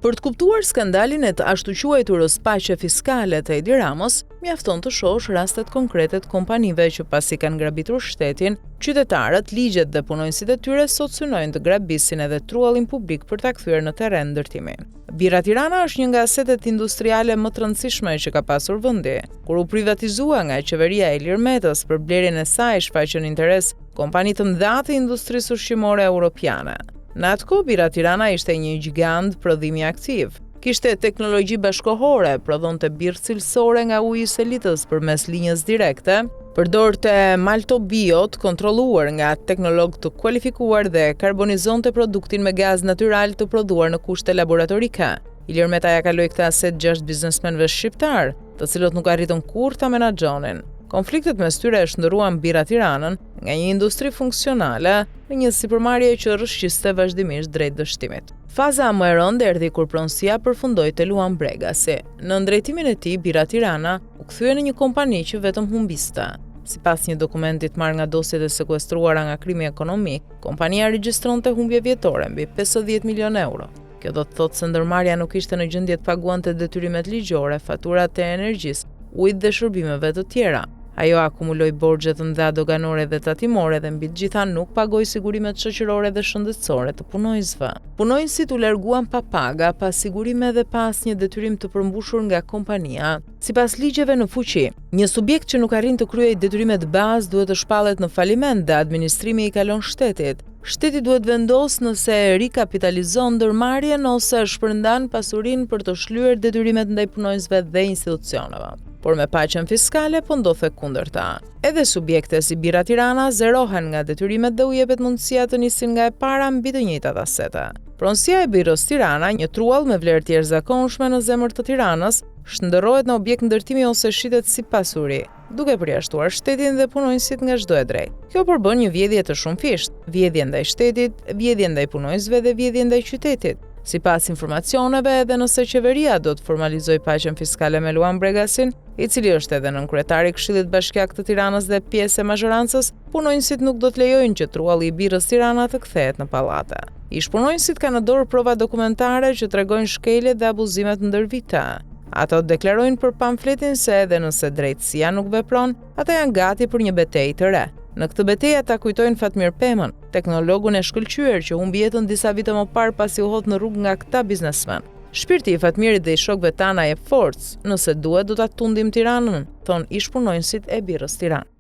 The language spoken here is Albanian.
Për të kuptuar skandalin e të ashtuquajturës paqe fiskale të Edi Ramës, mjafton të shohësh rastet konkrete të kompanive që pasi kanë grabitur shtetin, qytetarët, ligjet dhe punonjësit e tyre sot synojnë të grabisin edhe truallin publik për ta kthyer në terren ndërtimi. Birra Tirana është një nga asetet industriale më të rëndësishme që ka pasur vendi. Kur u privatizua nga qeveria e Ilir Metës, për blerjen e saj shfaqën interes kompani të mëdha të industrisë ushqimore europiane. Në atë kohë Birra Tirana ishte një gjigand prodhimi aktiv. Kishte teknologji bashkëkohore, prodhonte birrë cilësore nga uji i Selitës përmes linjës direkte, përdorte malto bio të kontrolluar nga teknologë të kualifikuar dhe karbonizonte produktin me gaz natyral të prodhuar në kushte laboratorike. Ilir Meta ia kaloi këtë aset 6 biznesmenëve shqiptarë, të cilët nuk arritën kurrë ta menaxhonin. Konfliktet mes tyre e shndërruan Birra Tiranën nga një industri funksionale në një sipërmarrje që rrëshqiste vazhdimisht drejt dështimit. Faza më e rëndë erdhi kur pronësia përfundoi te Luan Bregasi. Nën drejtimin e tij, Birra Tirana u kthye në një kompani që vetëm humbiste. Sipas një dokumenti të marrë nga dosjet e sekuestruara nga krimi ekonomik, kompania regjistronte humbje vjetore mbi 50 milionë euro. Kjo do të thotë se ndërmarrja nuk ishte në gjendje të paguante detyrimet ligjore, faturat e energjisë, ujit dhe shërbimeve të tjera. Ajo akumuloi borxhe të mëdha doganore dhe tatimore dhe mbi të gjitha nuk pagoi sigurimet shoqërore dhe shëndetësore të punonjësve. Punonjësit u larguan pa paga, pa sigurime dhe pa asnjë detyrim të përmbushur nga kompania. Sipas ligjeve në fuqi, një subjekt që nuk arrin të kryejë detyrimet bazë duhet të shpallet në faliment dhe administrimi i kalon shtetit. Shteti duhet të vendosë nëse e rikapitalizon ndërmarrjen ose shpërndan pasurinë për të shlyer detyrimet ndaj punonjësve dhe institucioneve. Por me paqen fiskale po ndodh e kundërta. Edhe subjekte si Birra Tirana zerohen nga detyrimet dhe u jepet mundësia të nisin nga e para mbi të njëjtat asete. Pronësia e Birrës Tirana, një truall me vlerë të jashtëzakonshme në zemër të Tiranës, shndërrohet në objekt ndërtimi ose shitet si pasuri. duke përjashtuar shtetin dhe punonjësit nga çdo e drejtë. Kjo përbën një vjedhje të shumëfishtë, vjedhje ndaj shtetit, vjedhje ndaj punonjësve dhe vjedhje ndaj qytetit. Sipas informacioneve, edhe nëse qeveria do të formalizojë paqen fiskale me Luan Bregasin, i cili është edhe nënkryetari i Këshillit Bashkiak të Tiranës dhe pjesë e mazhorancës, punonjësit nuk do të lejojnë që trualli i Birrës Tirana të kthehet në pallate. Ish-punonjësit kanë në dorë prova dokumentare që tregojnë shkeljet dhe abuzimet ndër vite. Ato deklarojnë për pamfletin se edhe nëse drejtësia nuk vepron, ata janë gati për një betejë të re. Në këtë betejë ata kujtojnë Fatmir Pemën, teknologun e shkëlqyer që humbi jetën disa vite më parë pasi u hodh në rrugë nga këta biznesmenë. Shpirti i Fatmirit dhe i shokëve tanë na jep forcë, nëse duhet do ta tundim Tiranën, thonë ish-punonjësit e Birrës Tiranë.